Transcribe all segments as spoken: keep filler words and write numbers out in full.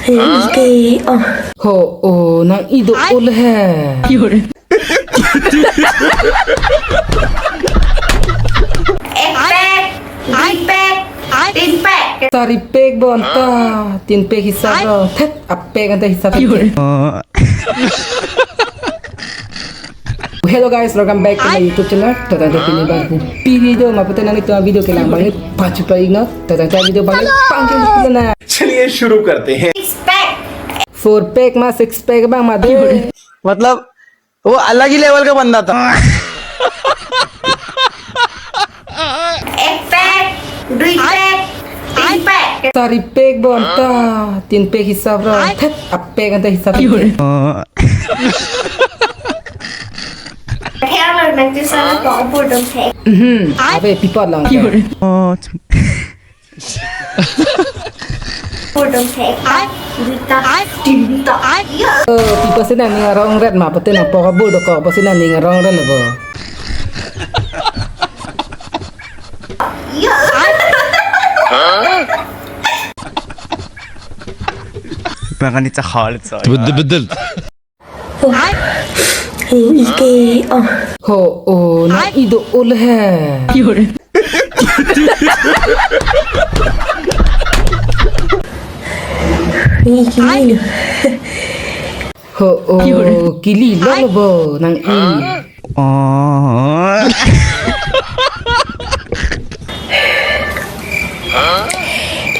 Ike, oh. Ho, oh, nang-i do-o le he. Ek pek, dui pek, tin pek. Sari pek bon ta, tin pek hisap lo. Thet, apek anta hisap. Hello guys, welcome back to my YouTube channel. Totang te pini bang pi video ma pute nang itu video kelang bang pachu pa igno. Totang te video bang pangkeng na. चलिए शुरू करते हैं। Four pack ma six pack bang ma de. मतलब वो अलग ही लेवल का बंदा था। Ek pek, dui pek, tin pek. Sari pek bon ta, tin pek hisap lo. Thet, apek anta hisap. Theo lời nang tu sana có burdom pek. Mhm, abe pipot lang. Burdom pek. Ai, duita, duita. Ai. Oh, pipot si nang ning arong ret ma pute nang pok abur dokok, pipot si nang ning arong ret lo bo. Bang kan ni cakal so. Betul betul. Oh. Ike, oh. Ho, oh, nang-i do-o le he. Ike. Ho, oh, kili lo lo bo, nang-i. Oh.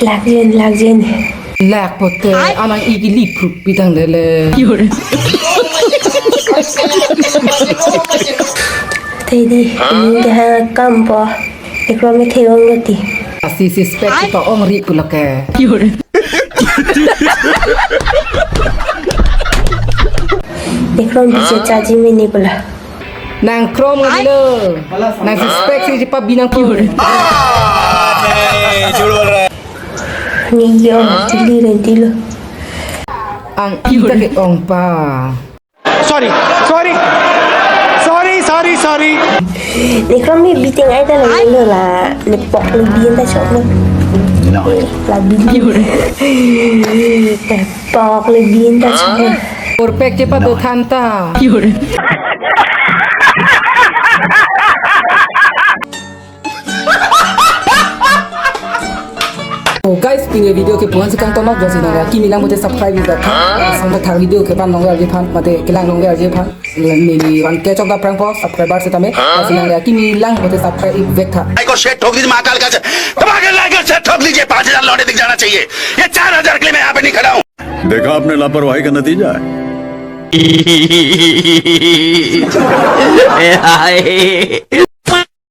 Lakjen, lakjen. Lak pute, anang-i kili prup pitang lele. Tadi, ini dah kampo. Ekrom ni thewang lati. Asi suspect kita ong ri pulo ke. Ekrom bisa charging ini pula. Nang krom ngan lo. Nang suspect si cepat binang pun. Ni yo, tili renti lo. Ang ita ke ong pa. Sorry, sorry. Sorry, sorry, sorry. Ekrom ni biting ai ta lo la. Ni pok ni bin ta chok lo. La bin. Pok le bin ta chok. Four pack cepat do than ta. Oh guys, pini video ke puan sekang tomak jasi nang kimi lang pute subscribe juga. Sampai thang video ke pan nong arje phan, mate kelang nong arje phan. Neli wan ke chok da prank po subscriber setame. Jasi nang kimi lang pute subscribe vek tha. Like और शेयर ठोक दीजिए महाकाल का, दबा के लाइक और शेयर ठोक दीजिए। पाँच हज़ार लौंडे दिख जाना चाहिए। ये चार हज़ार के लिए मैं यहाँ पे नहीं खड़ा हूँ। देखा आपने लापरवाही का नतीजा है।